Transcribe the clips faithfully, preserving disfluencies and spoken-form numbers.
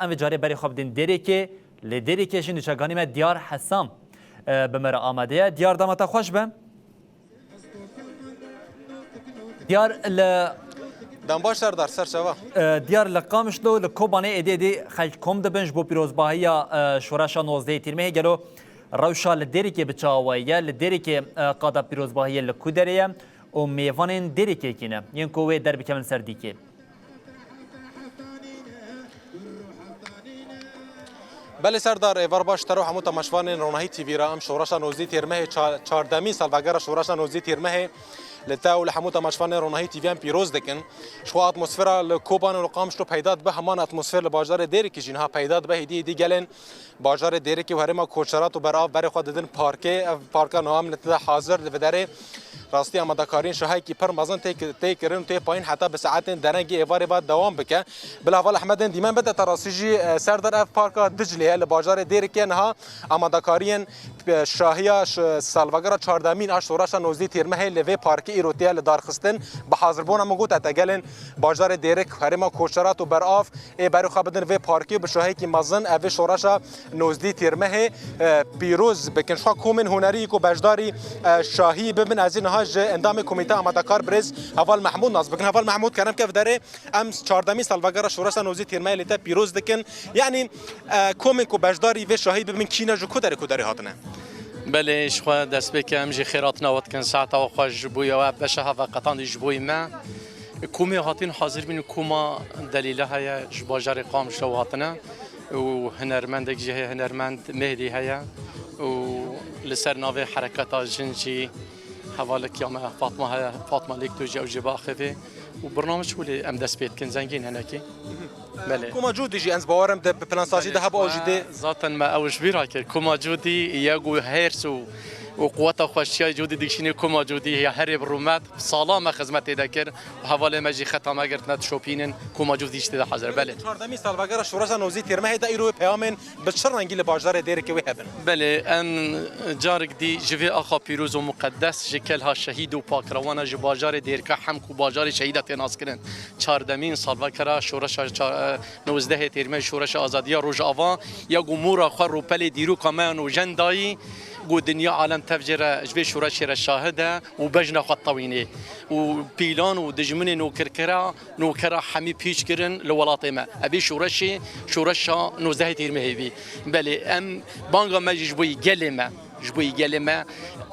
Em vê carê berê xwe bidin Dêrikê. Li Dêrikê jî nûçeganî me Diyar Hesam, e, bi me re amade ye. Diyar, dema te xweş be. Diyar li Dem baş Serdar, ser çava. E, Diyar, li Qamişlo, li Kobanê êdî êdî xelk kom dibin ji bo pîrozbahiya, e, şoreşa nozdehê Tîrmehê. Gelo rewşa li Dêrikê bi çawa ye? Li Dêrikê, e, qada pîrozbahiyê li ku derê ye? Û mêvanên Dêrikê kî ne, yên ku wê derbikevin ser dîkê? Belê Serdar, êvar baş te re û hemû temaşvanên Ronahî T V re. Em şoreşa nozdî Têrmehê, ça-, çardemîn salvegera şoreşa nozdî Têrmehê li te û li hemû temaşvanên Ronahî T V em pîroz dikin. Ji xwe atmosfera li Koban û li Qamişlo peyda dibe, heman atmosfer li bajarê Dêrikê jî niha peyda dibe. Hêdî hêdî gelên bajarê Dêrikê û herêma Koçerat û berav berê xwe didin parkê. Ev parka niha em li te de hazir di vê derê. Rastî amadekariyên şahiyekî pir mezin tê ki-, tê kirin û tê payîn heta bi saetên derengê êvarê ve dewam bike. Bila heval Ehmedên Dîmen bide te rastî jî, e, Serdar, ev parka Diclê ye li bajarê Dêrikê niha amadekariyên, e, şahiya ş-, salvegera çardemîn a şoreşa nozdî Têrmehê li vê parkê îro tê li darxistin. Bi hazirbûna min gote te gelên bajarê Dêrik, herêma Koçerat û berav ê berê xwe bidin vê parkê û bi şahiyekî mezin ev ê şoreşa nozdî Têrmehê, e, pîroz bikin. Ji xwe komên hunerî ku beşdarî, e, şahî bibin, ez ê niha ji endamê komîte amadekar birêz Heval Mehmûd nas bikin. Heval Mehmûd, kerem ke vê derê, em çardemîn salvegera şoreşa nozdî Têrmehê li te pîroz dikin. Yanî, e, komên ku beşdarî vê şahî bibin kî ne, ji ku derê ku derê hatine? Belê, ji xwe destpêkê em jî xêr hatina we dikin. Saeta we xweş ji bo we, beşa heveqetandî ji bo me. Komê hatin hazir bîn, koma Delîle heye, ji bajarê Qamişlo hatine û hunermendek jî heye, hunermend Mehdî heye û li ser navê hereketa jin jî hevalek ya me Fatma heye, Fatma Lêkto jî ew jî biaxivê û birname çi wê lê em dest pê dikin, zengîn hinekî. Belê. Koma Cûdî jî ez bawerim de bi plansazî de hebe, ew jî dê. Zaten me ew ji bîra kir. Koma Cûdî ye ku hêrs û, û quweta xweşiya Cûdî dikişînê Koma Cûdî ya herê bi rûmet. Sala me xizmetê de kir. Hevalê me jî xeta me girtine dişopînin. Koma Cûdî jî tê de hazir. Belê. Çardemîn salvegera şoreşa nozdî Têrmehê de îro wê peyamên bi çi rengî li bajarê Dêrikê wê hebin? Belê, em carek dî ji vê axa pîroz û muqeddes, ji kelha şehîd û pakrewana ji bajarê Dêrika Hemk û bajarê şehîda tê naskirin. Çardemîn salvegera şoreşa ça-, nozdehê Têrmehê, şoreşa azadiya Rojava, ya ku mora xwe rûpelê dîroka me ya nûjen dayî, ku dinya alem tev jê re, ji vê şoreşê re şahid e û bejna xwe tewînê. Û pîlan û dijminê nokirkera, nokera hemî pîç kirin li welatê me. Evê şoreşê, şoreşa nozdehê Têrmehê bî. Belê, em banga me jî ji bo yî gelê me. Ji bo yî gelê me,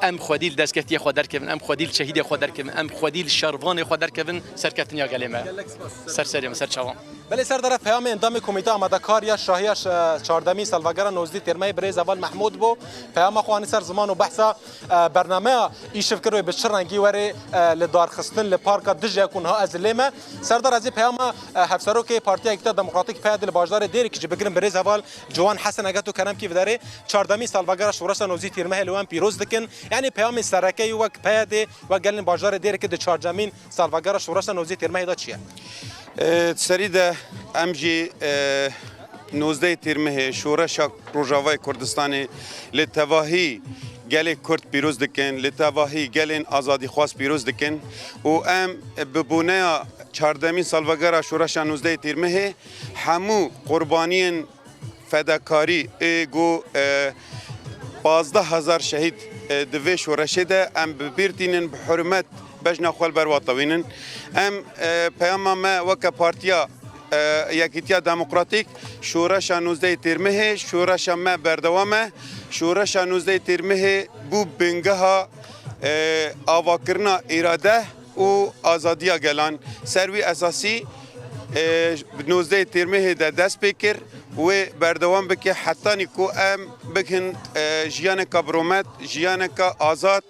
em xwedî li destkeftiyê xwe derkevin, em xwedî li şehîdê xwe derkevin, em xwedî li şervanê xwe derkevin, serkeftiniya gelê me. Gelek spas. Ser serê me, ser çavan. Belê Serdar, ev peyamê endamê komîte amadekar ya şahiya ş-, çardemîn salvegera nozdî Têrmehê birêz Heval Mehmûd bû. Peyama xwe anî ser ziman û behsa, e, bernameya îşev kir wê bi çi rengî were, e, li darxistin li parka Diclê ku niha ez lê me. Serdar, ez ê peyama, e, Hevserokê Partiya Yekîtiya Demokratîk PYD'ê li bajarê Dêrikê jî bigirim birêz Heval Ciwan Hesen, eger tu kerem kî vê derê. Çardemîn salvegera şoreşa nozdî Têrmehê li we em pîroz dikin. Yanî peyamên sereke yî wek PYD'ê, wek gelên bajarê Dêrikê di çardemîn salvegera şoreşa nozdî Têrmehê de çi ye? E, di serî de em jî, e, nozdehê Têrmehê şoreşa Rojavayê Kurdistanê li tevahî gelê Kurd pîroz dikin, li tevahî gelên azadîxwaz pîroz dikin û em bi boneya çardemîn salvegera şoreşa nozdehê Têrmehê hemû qurbaniyên fedakarî ê ku, e, pazdeh hezar şehîd, e, di vê şoreşê de em bi bîr tînin, bi hurmet bejna xwe li ber wa tewînin. Em, e, peyama me weke Partiya, e, Yekîtiya Demokratîk, şoreşa nozdehê Têrmehê, şoreşa me berdewam e. Şoreşa nozdehê Têrmehê bû bingeha, e, avakirina îrade û azadiya gelan. Ser wî esasî, e, nozdehê Têrmehê de dest pê kir, wê berdewam bike hetanî ku em bikin, e, jiyaneka bi rûmet, jiyaneka azad,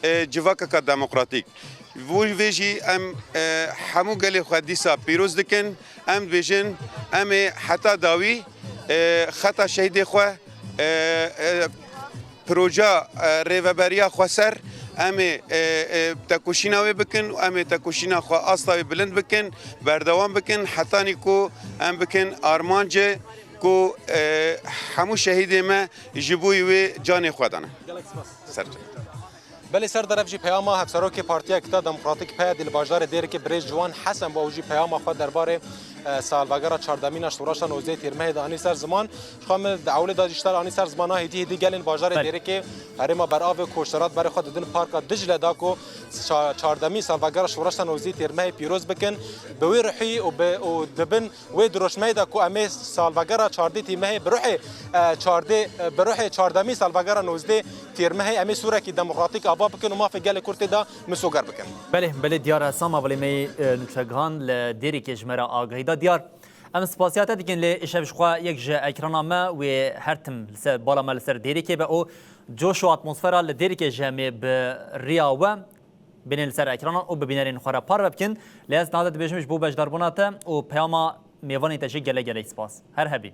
e, civakeka demokratîk. Bo vê jî em, e, hemû gelê xwe dîsa pîroz dikin. Em dibêjin, em ê heta dawî, e, xeta şehîdê xwe, e, e, proja, e, rêveberiya xweser, em ê, e, e, tekoşîna wê bikin û em ê tekoşîna xwe asta wê bilind bikin, berdewam bikin, hetanî ku em bikin armancê ku, e, hemû şehîdê me ji bo wê canê xwe dane. Gelek spas. Ser. Belê Serdar, ev jî peyama Hevserokê Partiya Yekîtiya Demokratîk PYD'ê li bajarê Dêrikê birêz Ciwan Hesen bû, ew jî peyama xwe derbarê Salvegera çardemîn a şoreşa nozdeh Tîrmehê de anî ser ziman. Ji xwe min di ewlê de jî ji te re anî ser ziman, hêdî hêdî gelên bajarê Dêrikê herêma Beravê ku şerat berê xwe didin Parka Dicle da ku ça-, çardemîn salvegera şoreşa nozdeh Tîrmehê pîroz bikin. Bi wê ruhî û bi, û dibin wê diroşmeyê de ku em ê salvegera çardeh Tîrmehê bi ruhê, e, çardeh, e, bi ruhê çardemîn salvegera nozdeh Tîrmehê em ê sûrekî demokratîk ava bikin û mafê gelê Kurd tê de misoger bikin. Belê, belê diyar e, Sam Avilê me yê, e, nûçegihan li Dêrikê ji me re agahî da. Diyar, em spasiya te dikin, lê îşev ji xwe yek ji ekrana me wê her tim li ser, bala me li ser Dêrikê be û coş û atmosfera li Dêrikê ji em ê bi riya we bênê li ser ekranan û bi bînerên xwe re parve bikin. Lê ez niha te dibêjim ji bo beşdarbûna te û peyama mêvanê te jî gelek gelek spas. Her hebî.